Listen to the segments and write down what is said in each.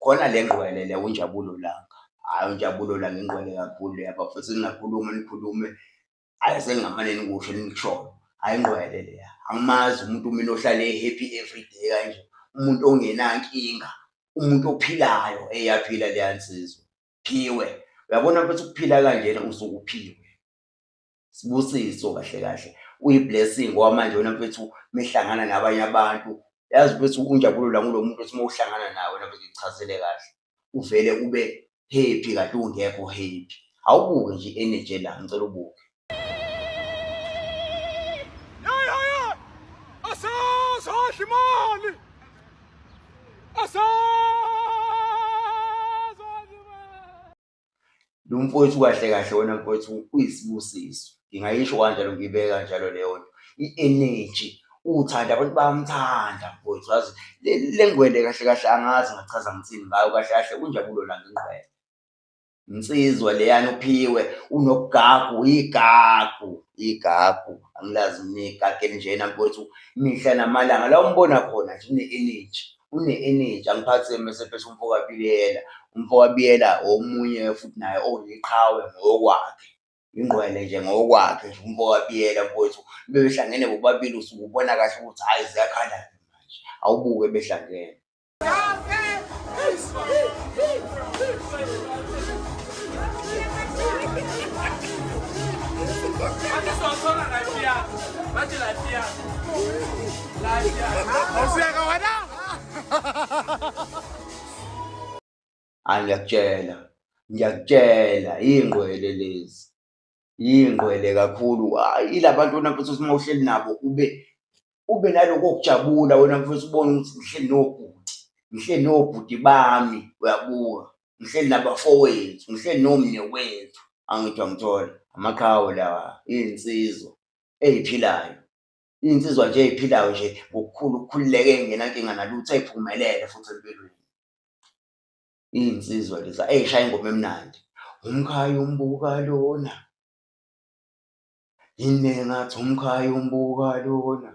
Khona le ngqwele le uNjabulo Langa, hhayi uNjabulo Langa ingqwele kakhulu leya bafethu ningakhuluma nikhulume, hhayi sengingamane nikusho enikushoyo, hhayi ingqwele leya. Angimazi umuntu mina ohlale e-happy everyday kanje, umuntu ongenankinga, umuntu ophilayo, eyaphila leya nsizwa. Phiwe, uyabona mfethu ukuphila kanjena usuke uphiwe. Sibusiso kahle kahle uyi-blessing ngoba manje wena mfethu mehlangana nabanye abantu yazi mfethu unjabulo la ngulo muntu othi uma uhlangana nawe wena mfethu ngikuchazele kahle uvele ube happy kade ungekho happy awubuke nje i-energy la ngicela ubuke. Asazodla imali. Asazodla imali. Lo mfowethu kahle kahle wena mfowethu uyisibusiso. Ngingayisho kanjalo ngiyibeke kanjalo leyo nto. I-energy, uthando abantu bayamthanda mfowethu yazi le ngwele kahle kahle angazi ngachaza ngithini ngayo kahle kahle uNjabulo Langa ingqwele. Insizwa leyana uphiwe unobugagu igagu igagu angilazi mina igagu elinjena mfowethu mihla namalanga la umbona khona nje une-energy. Une-energy angiphathi mese phethe umfokaBiyela. UmfokaBiyela omunye futhi naye oyiqhawe ngokwakhe. Ingqwele nje ngokwakhe nje umfokaBiyela mfowethu. Bebehlangene bobabili usuke ubona kahle ukuthi hhayi ziyakhala-ke manje. Awubuke behlangene. Hayi ngiyakutshela, ngiyakutshela iy'ngqwele lezi, iy'ngqwele kakhulu. Hhayi ila bantu wena mfethu othi uma uhleli nabo ube ube naloko kujabula wena mfethu ubone ukuthi ngihleli nobhuti, ngihleli nobhuti bami uyabuka, ngihleli nabafowethu, ngihleli nomnewethu. Angithi uyangithola? Amaqhawe lawa, iy'nsizwa ey'philayo. Iy'nsizwa nje ey'philayo nje ngokukhulu ukukhululeka ey'ngenankinga nalutho ey'phumelele futhi empilweni. Iy'nsizwa lezi ey'shaya ingoma emnandi. Umkhaya umbuka lona, yini engathi umkhaya umbuka lona.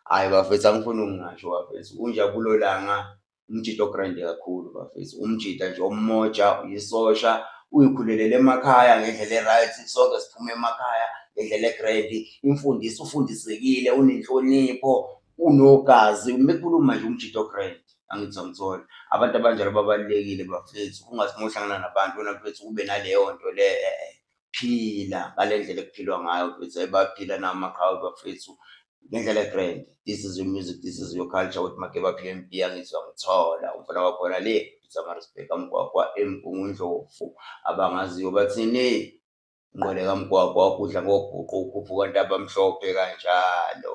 Hhayi bafethu angifuni ukungasho bafethu, uNjabulo Langa umjita o-grand kakhulu bafethu, umjita nje omoja, uyisosha, uy'khulelele emakhaya ngendlela e-right, sonke siphuma emakhaya ngendlela e-grand, imfundiso ufundisekile, unenhlonipho, unogazi, uma ekhuluma nje umjita o-grand. Angithi uyangithola? Abantu abanjalo babalulekile bafethu, ungathi uma uhlangana nabantu wena mfethu ube naleyo nto le e-e. Phila ngale ndlela ekuphilwa ngayo mfethu, hhayi bayaphila nawo amaqhawe bafethu ngendlela e-grand. This is your music, this is your culture with Mageba P_M_B, angithi uyangithola umfana wakhona le Pietermaritzburg kaMgwagwa eMgungundlovu. Abangaziyo bathini? Ngqwele kaMgwagwa udla ngobhuqu ukhuphuka Ntabamhlophe kanjalo.